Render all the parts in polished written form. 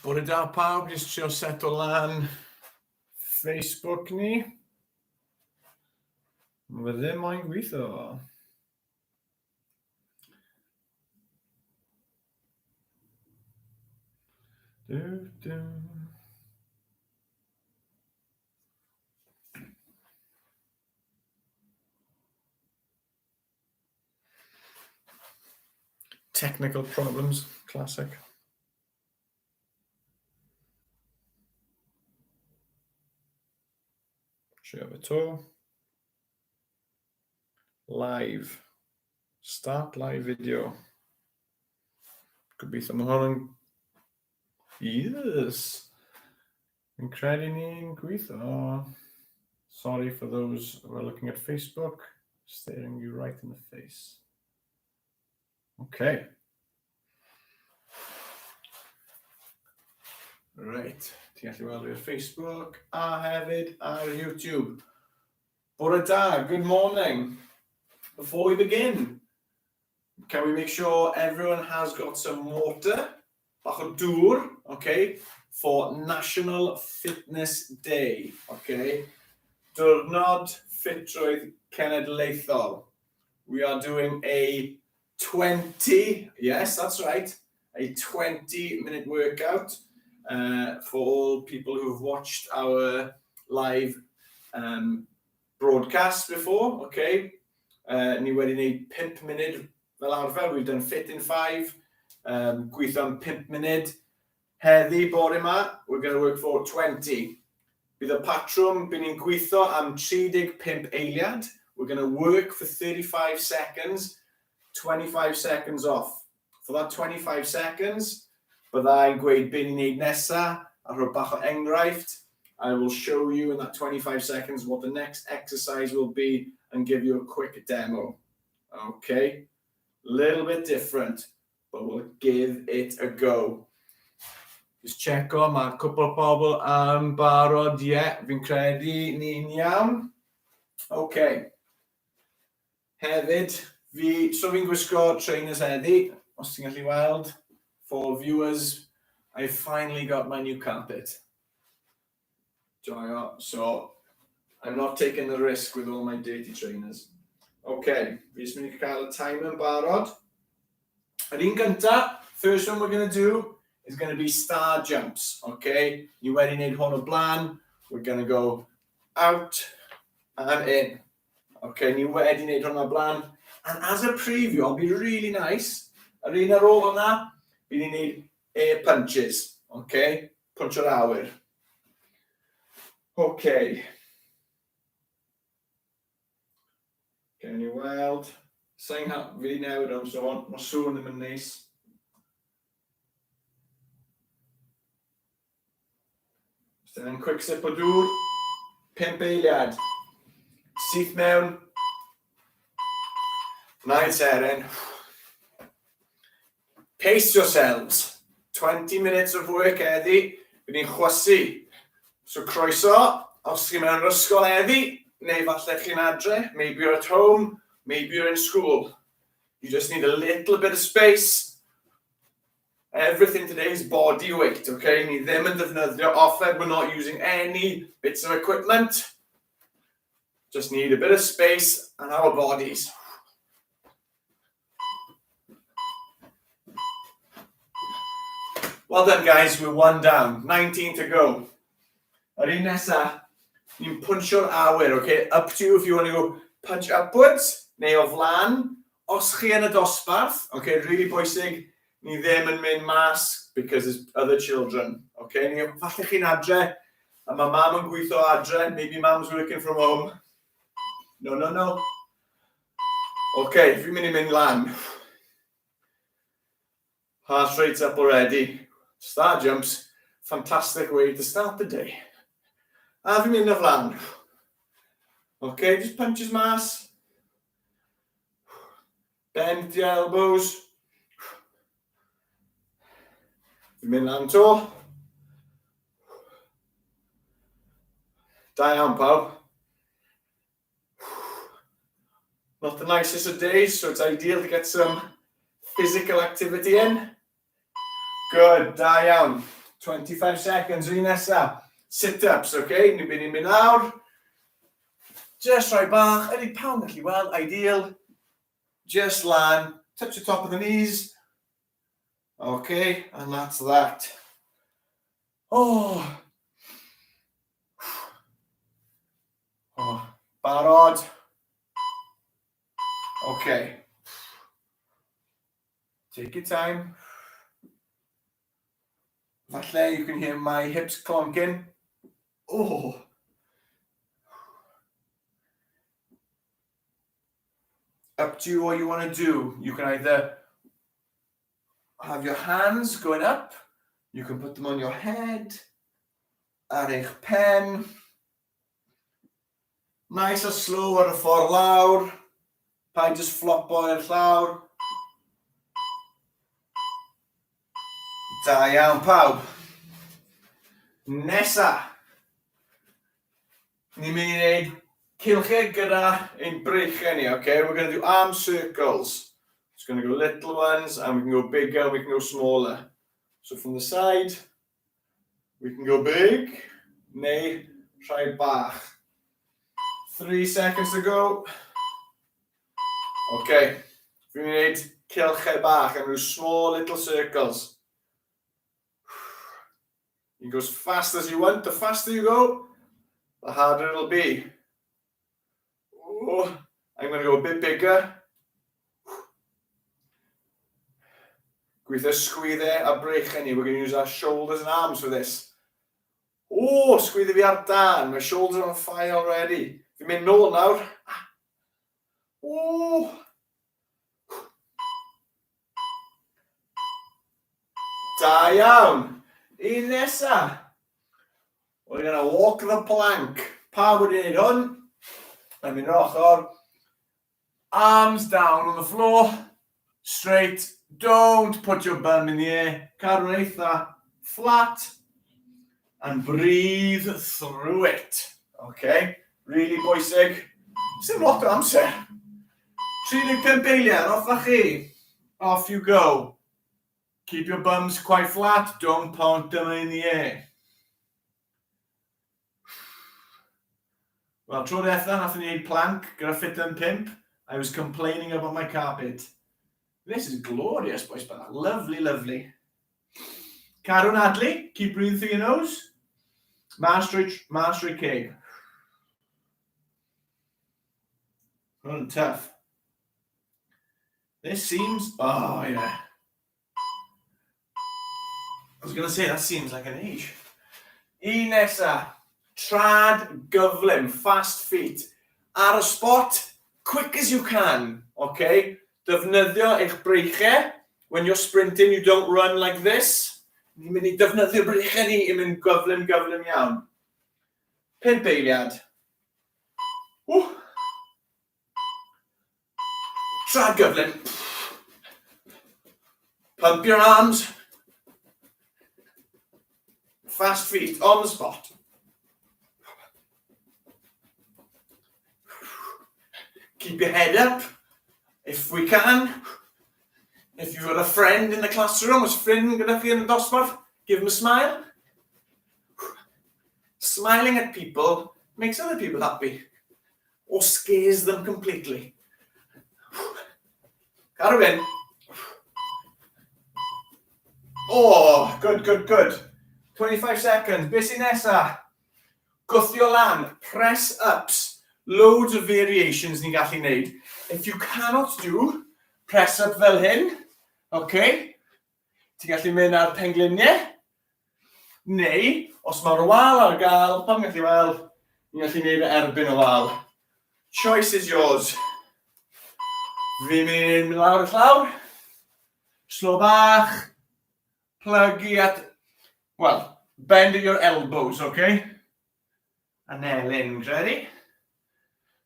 Bore da pawb, jyst trio seto lan Facebook ni. Mae fe ddim moyn gweithio. Du, du. Technical problems, classic. Trio fe to. Live. Start live video. Gobeithio mae hwn yn... Yes! Fi'n credu ni'n gweithio. Sorry for those who are looking at Facebook, staring you right in the face. Okay. Reit, ti'n gallu weld fi ar Facebook a hefyd ar YouTube. Bore da, good morning. Before we begin, Can we make sure everyone has got some water? Bach o dŵr, okay, for National Fitness Day, okay? Diwrnod Ffitrwydd Cenedlaethol. We are doing a 20, yes, that's right, a 20 minute workout uh, for all people who've watched our live um, broadcast before, okay? Uh, ni wedi gwneud 5 munud fel arfer, we've done fit in 5, um, gweithio am 5 munud. Heddi, bore yma, we're going to work for 20. Bydd y patrwm, bydd ni'n gweithio am 35 eiliad. We're going to work for 35 seconds, 25 seconds off. For that 25 seconds, bydda i'n gweud be ni'n neud nesa, a rhoi bach o enghraifft. I will show you in that 25 seconds what the next exercise will be and give you a quick demo. Okay, little bit different, but we'll give it a go. Just checo, mae cwpl o pobl am barod, ie, yeah, fi'n credu ni'n iawn. Okay. Hefyd, fi, so fi'n gwisgo trainers heddi, os ti'n gallu weld, for viewers, I finally got my new carpet. Joio, so I'm not taking the risk with all my dirty trainers. Okay, fi jyst mynd i cael y timer yn barod. Yr un gynta, first one we're going to do is going to be star jumps, okay? Ni wedi wneud hwn o blaen. We're going to go out and in. Ok, ni wedi wneud hwnna blaen. And as a preview, I'll be really nice. Yr un ar ôl hwnna, bydd ni'n gwneud air punches. Ok, punch o'r awyr. Ok. Gewn ni weld. Sa'n ha... Fi wedi newid am so hwn. Mae sŵn ddim yn neis. Just quick sip o dŵr. Pimp eiliad. Syth mewn. Nice, Erin. Pace yourselves. 20 minutes of work heddi. Fy ni'n chwysu. So croeso, os chi'n mewn yr ysgol heddi, neu falle chi'n adre, maybe you're at home, maybe you're in school. You just need a little bit of space. Everything today is body weight, okay? Ni ddim yn defnyddio offer, we're not using any bits of equipment. Just need a bit of space and our bodies. Well done, guys. We're one down. 19 to go. Yr un nesa, ni'n pwnsio'r awyr, okay? Up to you if you want to go punch upwards, neu o flan. Os chi yn y dosbarth, okay, really bwysig, ni ddim yn mynd mas because there's other children, okay? Ni, falle chi'n adre, a mae mam yn gweithio adre, maybe mam's working from home. No, no, no. Okay, fi'n mynd i mynd lan. Heart rate's up already. Star jumps, fantastic way to start the day. A fi'n mynd o flan. Okay, just punches mas. Bend the elbows. Fi'n mynd lan to. Da iawn, pawb. Not the nicest of days, so it's ideal to get some physical activity in. Good, da iawn. 25 seconds, un nesa. Sit-ups, okay? Ni'n mynd i mynd lawr. Just rhoi bach, ydy pawb yn gallu weld, ideal. Just lan, touch the top of the knees. Okay, and that's that. Oh. Oh, barod. Okay. Take your time. Falle you can hear my hips clonking. Oh. Up to you what you want to do. You can either have your hands going up, you can put them on your head, ar eich pen. Nice a slow ar y ffordd lawr. Paid just flopo i'r llawr. Da iawn pawb. Nesa. Ni'n mynd i wneud cylchau gyda ein breichiau ni, okay? We're going to do arm circles. It's going to go little ones, and we can go bigger, and we can go smaller. So from the side, we can go big, neu rhai bach. 3 seconds to go. Okay, fi'n mynd i wneud cylchau bach, and do small little circles. You go as fast as you want. The faster you go, the harder it'll be. Oh, I'm going to go a bit bigger. Gweithio sgwyddau a breichau ni. We're going to use our shoulders and arms for this. Oh, sgwyddau fi ar dân. My shoulders are on fire already. Fi'n mynd nôl nawr. Oh. Da iawn. Un nesa. We're going to walk the plank. Pawb wedi gwneud hwn? Mae'n mynd ochr. Arms down on the floor. Straight. Don't put your bum in the air. Cadw'n eitha flat. And breathe through it. Okay? Really bwysig. Sim lot o amser. 35 eiliad, off â chi. Off you go. Keep your bums quite flat. Don't point them in the air. Wel, tro diwetha, nath ni wneud plank gyda Ffit yn Pump. I was complaining about my carpet. This is glorious, boys bach. Lovely, lovely. Cadw'n anadlu, keep breathing through your nose. Mas trwy ceg. Hwn tough. This seems, oh yeah. I was going to say, that seems like an age. Un nesa, traed gyflym, fast feet. Ar y spot, quick as you can, okay? Defnyddio eich breichau. When you're sprinting, you don't run like this. Ni'n mynd i defnyddio breichau ni i mynd gyflym, gyflym iawn. 5 eiliad. Ww. Traed gyflym. Pump your arms. Fast feet on the spot. Keep your head up if we can. If you've got a friend in the classroom, os ffrind gyda chi yn y dosbarth, give them a smile. Smiling at people makes other people happy or scares them completely. Cadw fynd. Oh, good, good, good. 25 seconds. Beth sy'n nesa? Gwthio lan. Press ups. Loads of variations ni'n gallu gwneud. If you cannot do press up fel hyn, okay, ti'n gallu mynd ar pengliniau, neu, os mae'r wal ar gael, pam gallu weld, ni'n gallu gwneud e erbyn y wal. Choice is yours. Fi'n mynd i lawr y llawr. Slow bach. Plygu at, well, bend at your elbows, okay? Anelin, ready?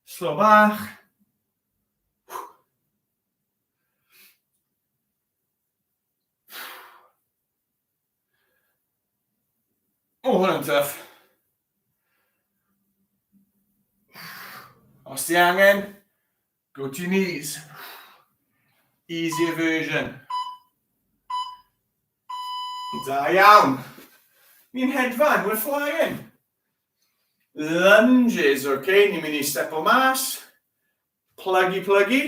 Slow bach. O, hwnna'n tough. Os ti angen, go to your knees. Easier version. Da iawn. Ni'n hedfan, we're flying. Lunges, okay, ni'n mynd i stepo mas. Plygu, plygu.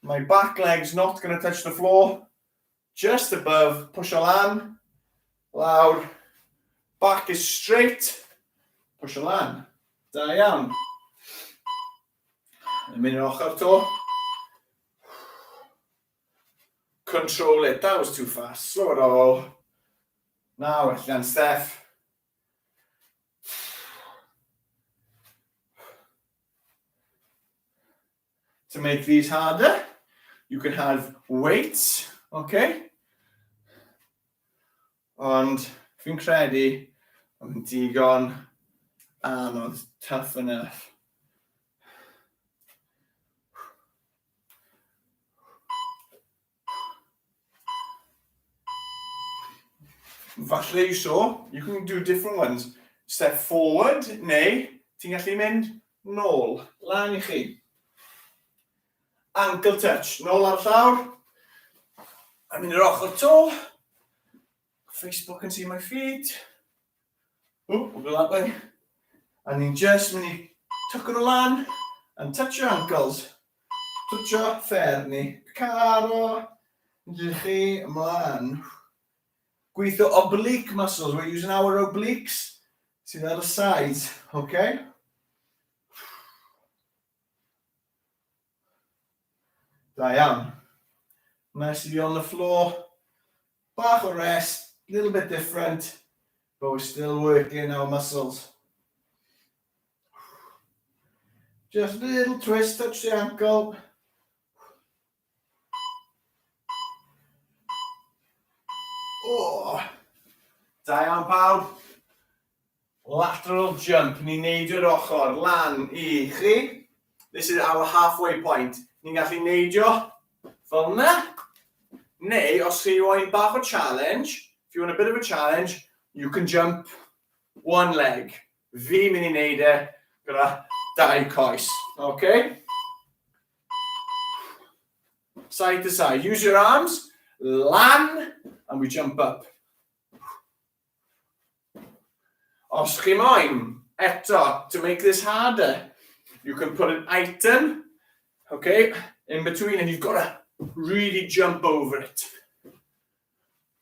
My back leg's not going to touch the floor. Just above, push o lan, lawr, back is straight, push o lan. Da iawn. Yn mynd i'r ochr to. Control it, that was too fast. Slow it all. Now, allan, Steph. To make these harder, you can have weights, okay? Ond fi'n credu oedd yn digon anodd, tough enough. Falle you saw, you can do different ones. Step forward, neu ti'n gallu mynd nôl, lan i chi. Ankle touch, nôl ar llawr. A mynd i'r ochr to. Facebook can see my feet. Ooh, we'll go that way. A ni'n just mynd i tuck nhw lan and touch your ankles. Twtio ffer ni. Caro, ydych chi ymlaen. Gweithio oblique muscles. We're using our obliques sydd ar y sides, okay? Da iawn. Nice to be on the floor. Bach o rest, little bit different, but we're still working our muscles. Just a little twist, touch the ankle. Oh. Da iawn pawb. Lateral jump, ni'n neidio'r ochr lan i chi. This is our halfway point. Ni'n gallu neidio fel yna. Neu, os chi moyn bach o challenge, if you want a bit of a challenge, you can jump one leg. Fi mynd i neud e gyda dau coes. Okay? Side to side. Use your arms. Lan. And we jump up. Os chi moyn, eto, to make this harder, you can put an item, okay, in between, and you've got to really jump over it.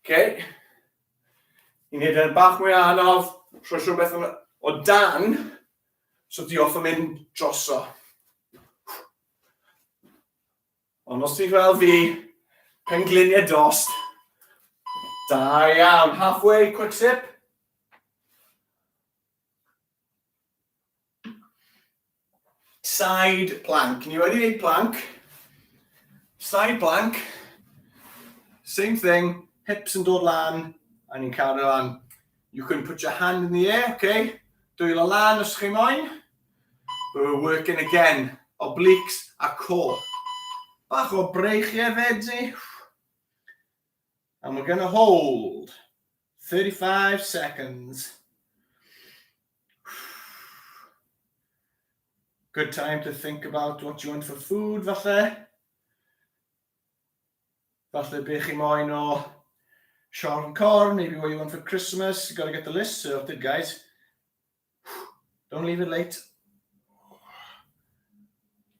Okay? I wneud e'n bach mwy anodd, rhoi rhywbeth o dan, so ti off yn mynd droso. Ond os ti'n fel fi, pengliniau dost, da iawn. Halfway, quick sip. Side plank. Ni wedi gwneud plank. Side plank. Same thing. Hips yn dod lan, a ni'n cadw lan. You can put your hand in the air, okay? Dwylo lan os chi moyn. But we're working again. Obliques a core. Bach o breichiau fed ni. And we're going to hold 35 seconds. Good time to think about what you want for food, falle. Falle be chi moyn o Siôn Corn, maybe what you want for Christmas. You've got to get the list sorted, guys. Don't leave it late.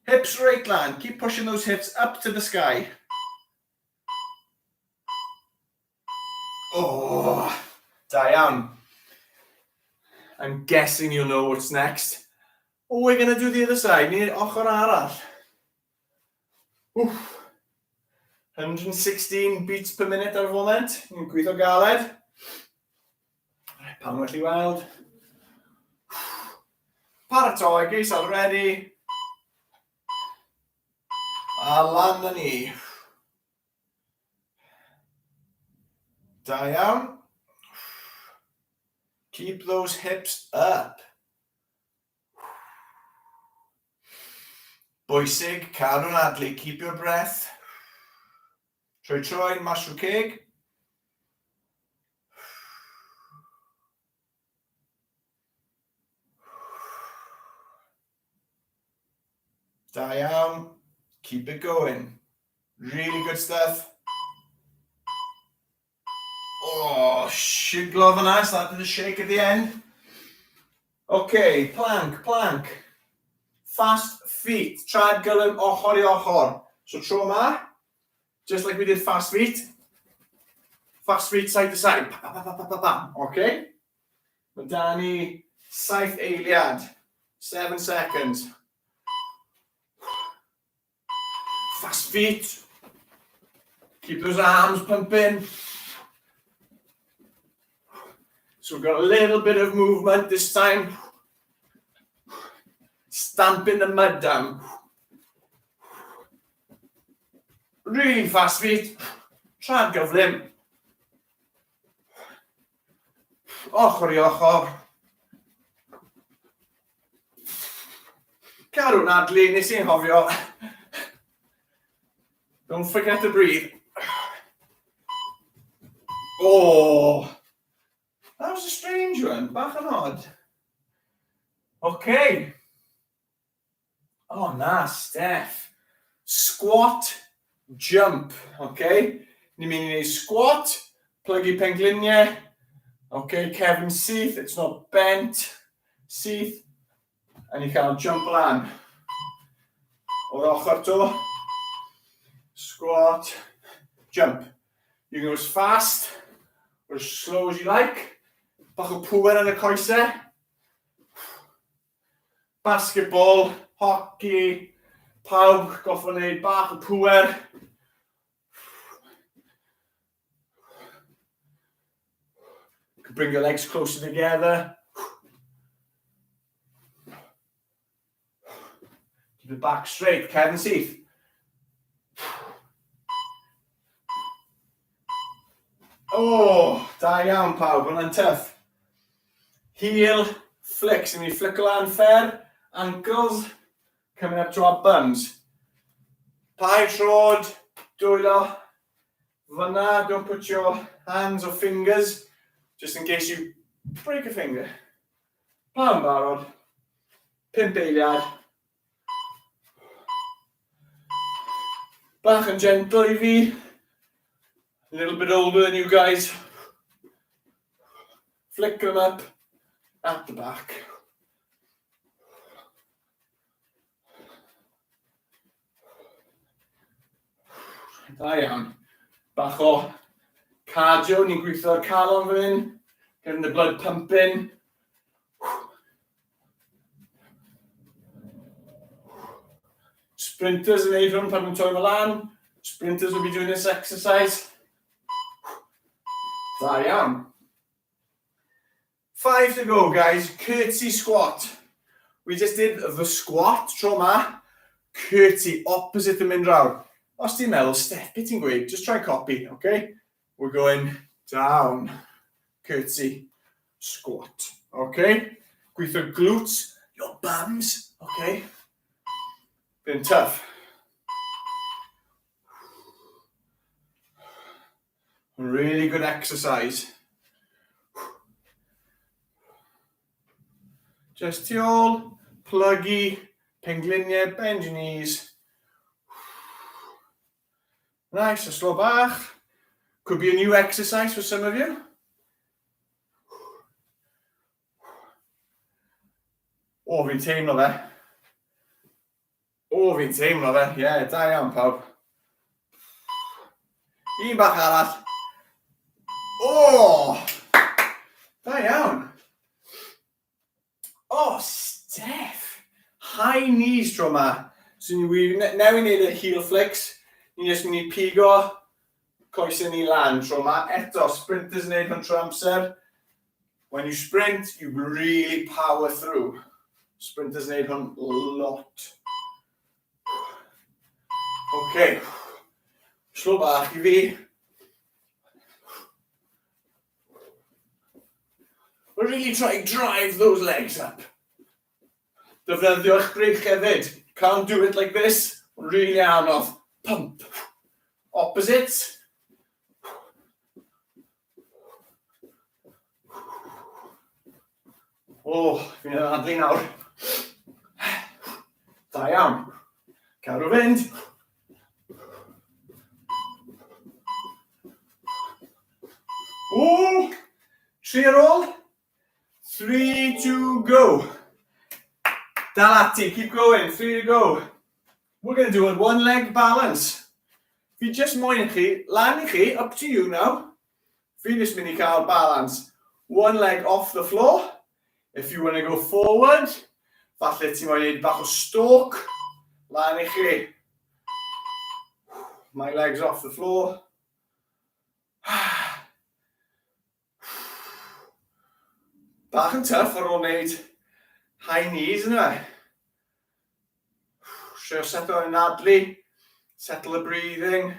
Hips right lan. Keep pushing those hips up to the sky. Oh, da iawn. I'm guessing you'll know what's next. Oh, we're going to do the other side. Ni'n ochr arall. Oof. 116 beats per minute ar y foment. Ni'n gweithio galed. Pam well i weld. Paratoi, get yourself ready. A lan na ni. Da iawn. Keep those hips up. Bwysig, cadw'n adlu, keep your breath. Trwy troi'n mas trwy ceg. Da iawn. Keep it going. Really good stuff. Oh, shiglo fyna, started to shake at the end. Okay, plank, plank. Fast feet, traed gylym ochr i ochr. So tro ma, just like we did fast feet, fast feet side to side. Pa, pa, pa, pa, pa, pa. Okay? Mae da ni saith eiliad. 7 seconds. Fast feet. Keep those arms pumping. So we've got a little bit of movement this time. Stamping the mud down. Really fast feet. Traed gyflym. Ochr i ochr. Cadw'n adlu, nes i'n hofio. Don't forget to breathe. Oh, that was a strange one, bach yn odd. Okay. Oh na, Steph. Squat, jump, okay? Ni'n mynd i wneud squat, plygu pengliniau. Okay, cefn syth, it's not bent, syth. A ni'n cael jump lan. O'r ochr to. Squat, jump. You can go as fast or as slow as you like. Bach o pŵer yn y coesau. Basketball, hockey, pawb goffo wneud bach o pŵer. You can bring your legs closer together. Keep the back straight, cefn syth. Oh, da iawn pawb, hwnna'n tough. Heel flicks, ni'n mynd i flick lan fair, ankles, coming up to our bums. Pair trod, dwylo, fyna, don't put your hands or fingers, just in case you break a finger. Pawb yn barod, pump eiliad. Bach yn gentle i fi. A little bit older than you guys. Flick them up at the back. Da iawn. Bach o cardio, ni'n gweithio'r calon fan hyn. Getting the blood pumping. Sprinters yn neud hwn pan nhw'n torri lan. Sprinters will be doing this exercise. Da iawn. Five to go, guys. Curtsy squat. We just did the squat tro ma. Curtsy, opposite yn mynd rawr. Os ti'n meddwl, Steph, beth ti'n gweud? Just try copy, okay? We're going down. Curtsy, squat. Okay? Gweithio glutes, your bums, okay? Been tough. Really good exercise. Just tu ôl, plygu, pengliniau, bend your knees. Nice, a slow bach. Could be a new exercise for some of you. O, fi'n teimlo fe. O, fi'n teimlo fe. Ie, yeah, da iawn pawb. Un bach arall. O! Da iawn. O, Steph! High knees tro ma. So ni wir newydd wneud y heel flicks. Ni'n jyst mynd i pigo coesau ni lan tro ma. Eto, sprinters yn neud hwn trwy amser. When you sprint, you really power through. Sprinters yn neud hwn lot. Okay. Slow bach i fi. We're really trying to drive those legs up. Defnyddio'ch brych hefyd. Can't do it like this. Really anodd. Pump. Opposite. O, oh, fi'n anadlu nawr. Da iawn. Cadw fynd. O! Tri ar ôl. 3, 2, go. Dal ati, keep going, 3 to go. We're going to do a one leg balance. Fi just moyn i chi, lan i chi, up to you now. Fi jyst mynd i cael balance. One leg off the floor. If you want to go forward, falle ti moyn neud bach o stalk. Lan i chi. My legs off the floor. Bach yn tough ar ôl wneud high knees yna. Trio settle yn anadlu, settle the breathing.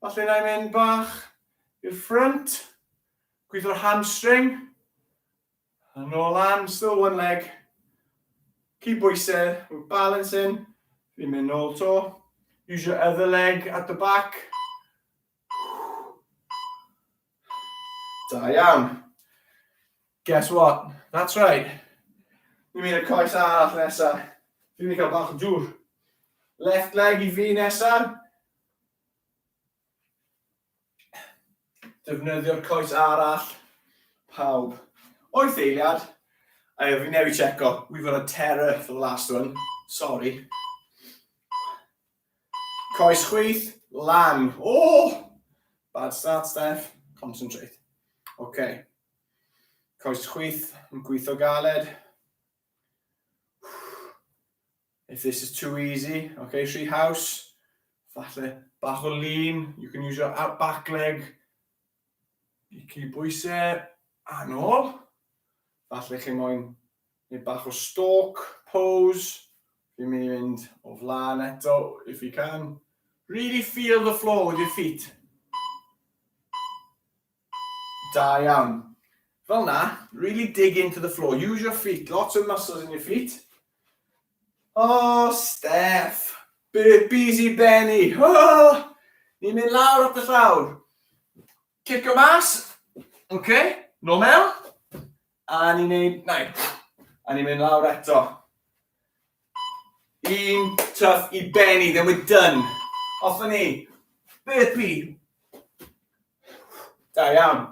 Falle na i mynd bach i'r front, gweithio'r hamstring. A nôl lan, still one leg. Keep bwysau, we're balancing. Fi'n mynd nôl to. Use your other leg at the back. Da iawn. Guess what? That's right. Ni'n mynd i'r coes arall nesa. Fi'n mynd i cael bach o dŵr. Left leg i fi nesa. Defnyddio'r coes arall. Pawb. Oeth eiliad. A fi newid checo. We've got a terror for the last one. Sorry. Coes chwith, lan. Oh! Bad start, Steph. Concentrate. OK. Coes chwith, yn gweithio galed. If this is too easy, okay, tree house. Falle bach o lean. You can use your out back leg. I cyd bwysau a nôl. Falle chi moyn neu bach o stalk pose. Fi'n mynd i fynd o flaen eto, if you can. Really feel the floor with your feet. Da iawn. Fel na, really dig into the floor. Use your feet. Lots of muscles in your feet. Oh, Steph. Burpees i benni. Oh, ni'n mynd lawr at y llawr. Cicio mas. OK. Nôl mewn. A ni'n neud... Nai. A ni'n mynd lawr eto. Un tough i benni, then we're done. Off ni. Burpee. Da iawn.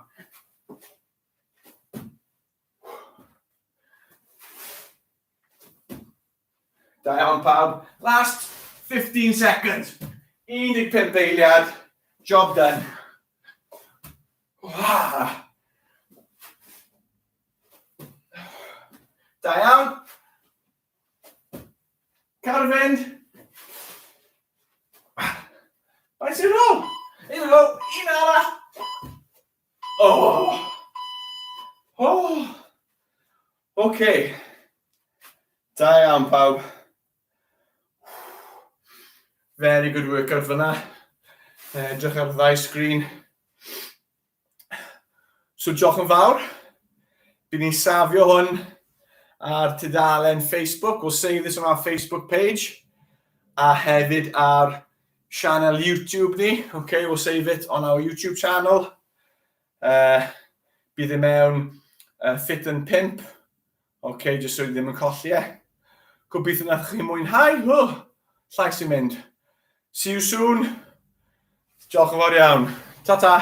Da iawn pawb. Last 15 seconds. 15 eiliad. Job done. Wah. Da iawn. Cadw fynd. Faint sy'n rôl? Here we go. Un arall. Oh. Oh. Okay. Da iawn pawb. Very good workout fyna. Edrych ar ddau sgrin. So diolch yn fawr. Bydd ni'n safio hwn ar tudalen Facebook. We'll save this on our Facebook page. A hefyd ar channel YouTube ni. Okay, we'll save it on our YouTube channel. Bydd e mewn Fit and Pimp. Okay, just so ddim yn colli e. Gobeithio nath chi mwynhau. Oh, llais i'n mynd. See you soon. Diolch yn fawr iawn. Ta-ta.